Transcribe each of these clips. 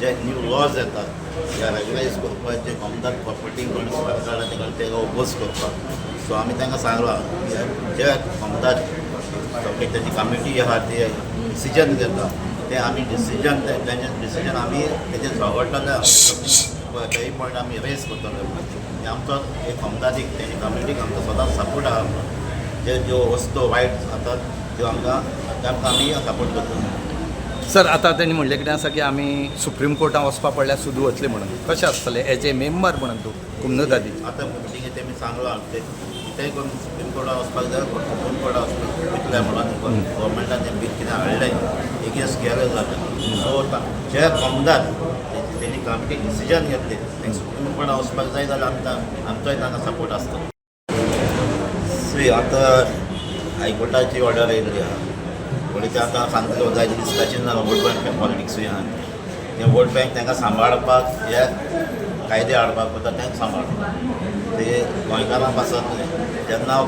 जे new lodge येतात ते रेगुलायज करपाक, जे कोमदाद प्रॉपर्टी कोण सरकार ताका ओपोज करपाक. सो आमी तांकां सांगलां, जे कोमदाद सगळे तांची कमिटी आहा, ते डिसिजन घेता, ते आमी डिसिजन, तेंचे डिसिजन आमी तेजेर झगडटले, तेय पॉयंट आमी रेज करतले म्हणून. आमचो एक कोमदादीक, तेंची कमिटीक आमचो सदांच सपोर्ट आहा म्हणून. जे ज्यो वस्तू वायट जातात त्यो आमकां, तांकां आमी सपोर्ट करतले. सर, आतां तेणी म्हणलें कितें आसा की आमी सुप्रीम कोर्टान वचपा पडल्यार सुद्दां वतले म्हणून. कशें आसतलें एज ए मेंबर म्हणून तूं कुमनोदादी? आतां मिटिंगेक तेमी सांगलां, ते कितेंय करून सुप्रीम कोर्टात वचपाक जाय, सुप्रीम कोर्टात वचपाक वयतले म्हणून. गव्हर्मेंटान तें बील कितें हाडलें, एगेन्स्ट गेलें जाल्यार, सो जे कोमदाद तेणी कमिटी डिसिजन घेतलें, तें सुप्रीम कोर्टात वचपाक जाय जाल्यार आमकां, आमचोय तांकां सपोर्ट आसतलो. सी, आतां हायकोर्टाची ऑर्डर येयल्ली आहा. फुडें ते आतां सांगतले, जायते डिस्कशन जालां. वोट बँक पॉलिटिक्सूय आहा. तें वोट बँक तांकां सांबाळपाक हे कायदे हाडपाक वता. तांकां सांबाळपाक, ते गोंयकारां पासत न्हय. जेन्ना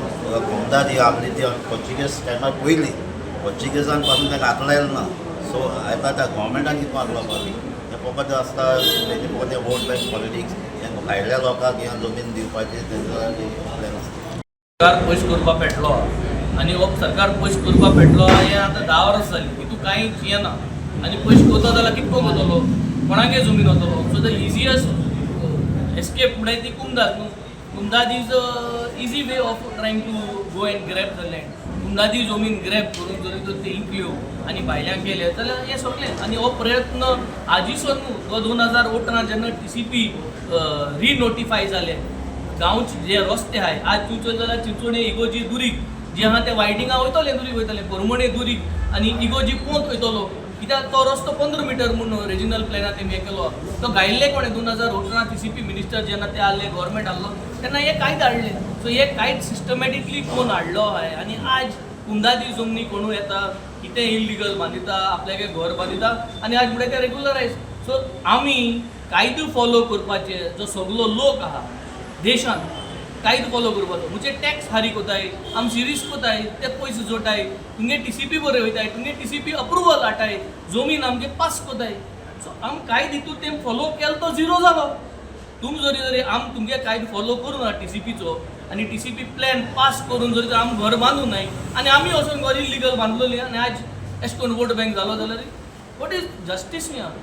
कोमदाद ही आपली ती पोर्चुगीज टायमार, पयलीं पोर्चुगीजान पासून तांकां आकलायलें ना. सो आतां त्या गोवोरमेंटान कितें आकलोवपाक? तें फकत आसता तेजें, फकत तें वोट बँक पॉलिटिक्स. हें भायल्या लोकांक हें जमीन दिवपाचें तेंचो प्लॅन आसता. सरकार पयश करपा पेटलो आनी हो सरकार पयश करपा पेटलो हें आतां 10 वर्सां जालीं. हितू कांयच हें ना. आनी पयश करता जाल्यार कितको करतलो? कोणागे जमीन वतलो? सो the easiest escape म्हळ्यार ती कुमदाद न्हू. कुमदाद is a easy way of trying to go and grab the land. कुमदादी जमीन ग्रॅब करून जरी तर ते इंकल्यो आनी भायल्यांक केले जाल्यार हें सगळें. आनी हो प्रयत्न आजीसो न्हू, तो 2018 जेन्ना टीसीपी रिनोटिफाय जाले, गांवचे जे रस्ते आहाय, आज तूं चोयत जाल्यार चिंचोणे इगोजी दुरीग जे आहा, ते वायडिंगा वयतले, दुरीग वयतले, करमणे दुरीग आनी इगोजी पोंत वयतलो. कित्याक तो रस्तो 15 मिटर म्हूण रिजनल प्लॅनान तेमी हें केलो. तो घायल्ले कोणें? 2018 टीसीपी मिनिस्टर जेन्ना ते आहले, गव्हर्मेंट आहलो, तेन्ना हे कायदे हाडले. सो हे कायदे सिस्टमॅटिकली कोण हाडलो आहाय. आनी आज कुंदादी जमनी कोणू येता, कितें इलिगल बांदिता, आपल्यागे घर बांदिता आनी आज म्हणटा ते रेगुलरायज. सो आमी कायदो फॉलो करपाचे. जो सगलो लोक आहा देशान, कायदो फॉलो करपाचो. म्हणजे टॅक्स फारीक कोताय, आम सिरीज कोताय, ते पयशे जोटाय, तुमगे टीसीपी बरे वयताय, तुमगे टीसीपी अप्रुवल हाडटाय, जमीन आमगे पास कोताय. सो आम कायदे हितून तें फॉलो केलो तो झिरो जालो. तुम जरी जरी आम तुमगे कायदे फॉलो करूं ना टीसीपीचो आनी टीसीपी प्लॅन पास करून जरी तर आम घर बांदूं नाय आनी आमी वचून घर इलिगल बांदलोली आनी आज एशें करून वोट बँक जालो जाल्यार what is justice न्ही.